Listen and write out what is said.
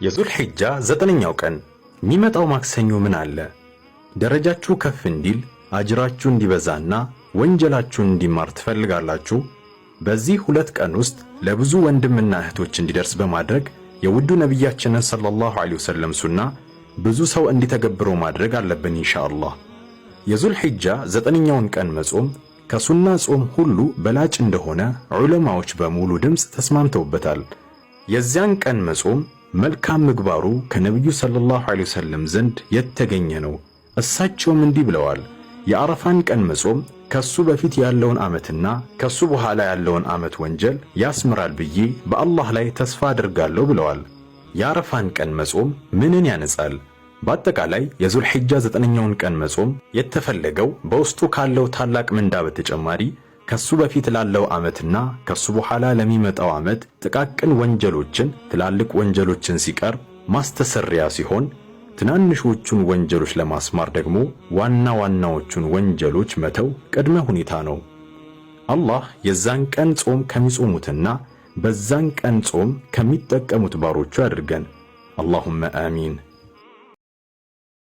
የዙልሒጃ 9ኛው ቀን የሚመጣው ማክሰኞ ምን አለ? ደረጃችሁ ከፍ እንዲል፣ አጅራችሁ እንዲበዛና ወንጀላችሁን እንዲማር ትፈልጋላችሁ? በዚህ 2 ቀን ውስጥ ለብዙ ወንድምና እህቶች እንዲደርስ በማድረግ የውዱ ነቢያችንን ሰለላሁ ዐለይሂ ወሰለም ሱና ብዙ ሰው እንዲተገብረው ማድረግ አለብን ኢንሻአላህ። የዙልሒጃ 9ኛውን ቀን መጾም ከሱና ጾም ሁሉ በላጭ እንደሆነ ዑለማዎች በሙሉ ድምፅ ተስማምተውበታል። የዚያን ቀን መጾም መልካም ምግባሩ ከነቢዩ ሰለላሁ ዐለይሂ ወሰለም ዘንድ የተገኘ ነው። እሳቸውም እንዲህ ብለዋል፣ የአረፋን ቀን መጾም ከሱ በፊት ያለውን ዓመትና ከሱ በኋላ ያለውን ዓመት ወንጀል ያስምራል ብዬ በአላህ ላይ ተስፋ አድርጋለሁ ብለዋል። የአረፋን ቀን መጾም ምንን ያነጻል? በአጠቃላይ የዙልሒጃ 9ኛውን ቀን መጾም የተፈለገው በውስጡ ካለው ታላቅ ምንዳ በተጨማሪ ከሱ በፊት ላለው ዓመትና ከሱ በኋላ ለሚመጣው ዓመት ጥቃቅን ወንጀሎችን ትላልቅ ወንጀሎችን ሲቀር ማስተሰሪያ ሲሆን፣ ትናንሾቹን ወንጀሎች ለማስማር ደግሞ ዋና ዋናዎቹን ወንጀሎች መተው ቅድመ ሁኔታ ነው። አላህ የዛን ቀን ጾም ከሚጾሙትና በዛን ቀን ጾም ከሚጠቀሙት ባሮቹ ያድርገን። አላሁመ አሚን።